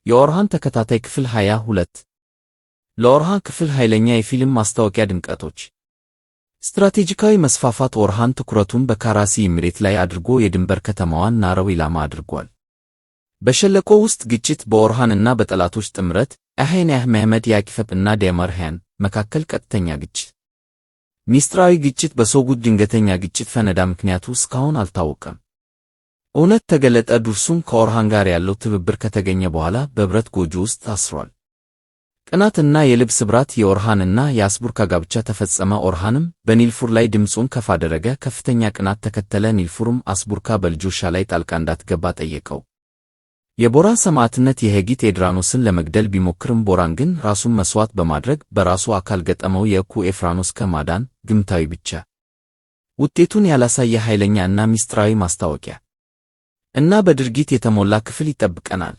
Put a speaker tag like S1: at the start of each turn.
S1: የኦርሃን ተከታታይ ክፍል 22። ለኦርሃን ክፍል ኃይለኛ የፊልም ማስታወቂያ ድምቀቶች። ስትራቴጂካዊ መስፋፋት። ኦርሃን ትኩረቱን በካራሲ ኤሚሬት ላይ አድርጎ የድንበር ከተማዋን ናረው ኢላማ አድርጓል። በሸለቆ ውስጥ ግጭት። በኦርሃን እና በጠላቶች ጥምረት አሄንያህ መህመድ ያኪፈፕ እና ዴመርሃን መካከል ቀጥተኛ ግጭት። ሚስጥራዊ ግጭት። በሶጉት ድንገተኛ ግጭት ፈነዳ፣ ምክንያቱ እስካሁን አልታወቀም። እውነት ተገለጠ። ዱርሱም ከኦርሃን ጋር ያለው ትብብር ከተገኘ በኋላ በብረት ጎጆ ውስጥ ታስሯል። ቅናት እና የልብ ስብራት። የኦርሃን እና የአስቡርካ ጋብቻ ተፈጸመ። ኦርሃንም በኒልፉር ላይ ድምፁን ከፍ አደረገ። ከፍተኛ ቅናት ተከተለ። ኒልፉርም አስቡርካ በልጆቿ ላይ ጣልቃ እንዳትገባ ጠየቀው። የቦራን ሰማዕትነት። የሄጊት ኤድራኖስን ለመግደል ቢሞክርም ቦራን ግን ራሱን መሥዋዕት በማድረግ በራሱ አካል ገጠመው። የእኩ ኤፍራኖስ ከማዳን ግምታዊ ብቻ ውጤቱን ያላሳየ ኃይለኛ እና ሚስጥራዊ ማስታወቂያ እና በድርጊት የተሞላ ክፍል ይጠብቀናል።